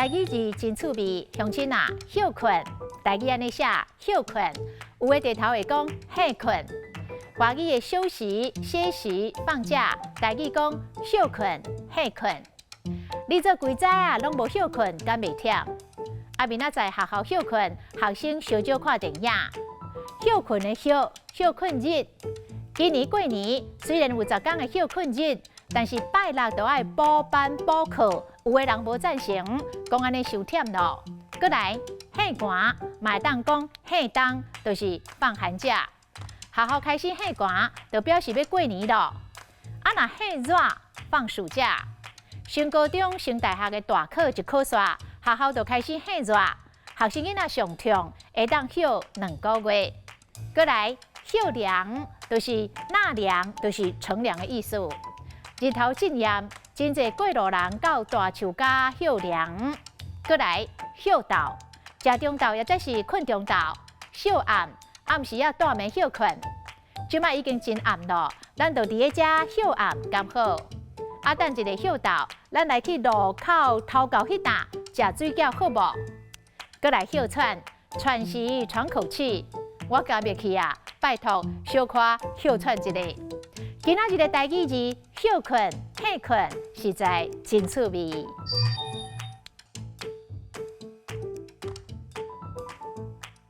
台語字真趣味，鄉親啊，歇睏，台語按呢寫，歇睏，有的地頭會講歇睏。華語的休息、歇息、放假，台語講歇睏、歇睏。你做規早啊，攏無歇睏，敢袂忝？啊，明仔載學校歇睏，學生相少看電影。歇睏的歇，歇睏日。今年過年雖然有10工的歇睏日，但是拜六都愛補班補課，有的人無贊成，講按呢傷忝囉。閣來，歇寒嘛會當講歇冬，就是放寒假。學校開始歇寒，就表示欲過年囉。啊，若歇熱放暑假，升高中、升大學的大考一考煞，學校就開始歇熱，學生囡仔上痛，會當歇2個月。閣來，歇涼就是納涼，就是乘涼的意思。日頭真炎，真濟過路人到大樹跤歇涼。閣來，歇晝，食中晝抑或是睏中晝，歇暗，暗時仔蹛暝歇睏。這擺已經真暗囉，咱就佇咧遮歇暗敢好？啊，等一下歇晝，咱來去路口頭到彼搭食水餃好無？閣來歇喘，喘息喘口氣，我咬袂去啊！拜託，小可歇喘一下。今仔日的台語字，歇睏、歇睏，實在真趣味。